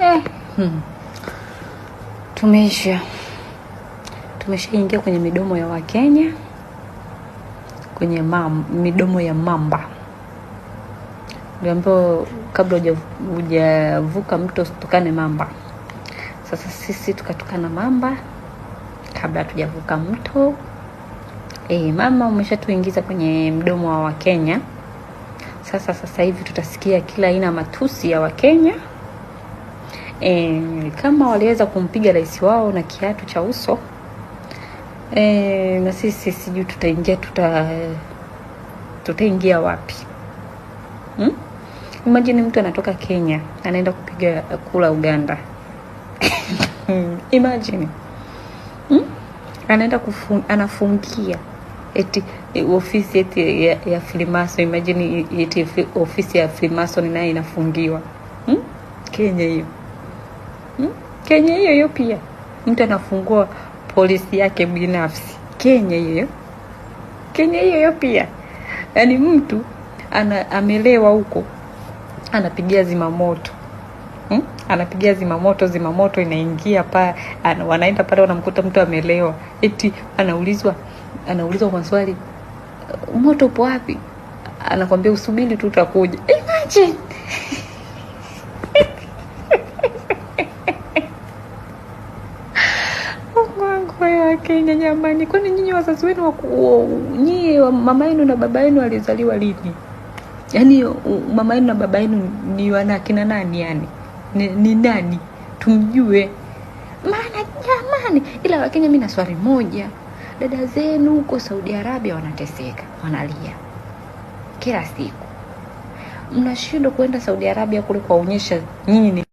Eh, Tumeisha, tumeshaingia kwenye midomo ya Wakenya, kwenye midomo ya mamba. Ndio kabla hujavuka mto usitukane mamba. Sasa sisi tukatukana mamba kabla hatujavuka mto. E, mama umeshatuingiza kwenye mdomo wa Wakenya. Sasa hivi tutasikia kila aina matusi ya Wakenya. E, kama waliweza kumpiga rais wao na kiatu cha uso e, na sisi sijui tutaingia tutaingia wapi? Hmm? Imagine mtu anatoka Kenya anaenda kupiga kula Uganda. Imagine. Hmm? Anaenda anafungia eti ofisi eti ya Freemason. Imagine eti ofisi ya Freemason naye inafungiwa. Hmm? Kenya hiyo. Hmm? Kenya hiyo hiyo pia mtu anafungua polisi yake binafsi. Kenya hiyo. Kenya hiyo hiyo pia. Yaani mtu amelewa huko anapigia zimamoto. Hmm? Anapigia zimamoto, zimamoto inaingia pa, wanaenda pale wanamkuta mtu amelewa. Eti anaulizwa maswali, moto upo wapi? Anakwambia usubiri tu utakuja. Imagine. Mungu wangu wa Kenya jamani, kwani nyinyi wazazi wenu nyinyi mama yenu na baba yenu walizaliwa lini? Yaani mama yenu na baba yenu ni wana kina nani yani? Ni nani? Tumjue. Maana jamani, ila Wakenya mimi na swali moja. Dada zenu huko Saudi Arabia wanateseka, wanalia kila siku. Mnashindwa kwenda Saudi Arabia kule kuwaonyesha nyinyi ni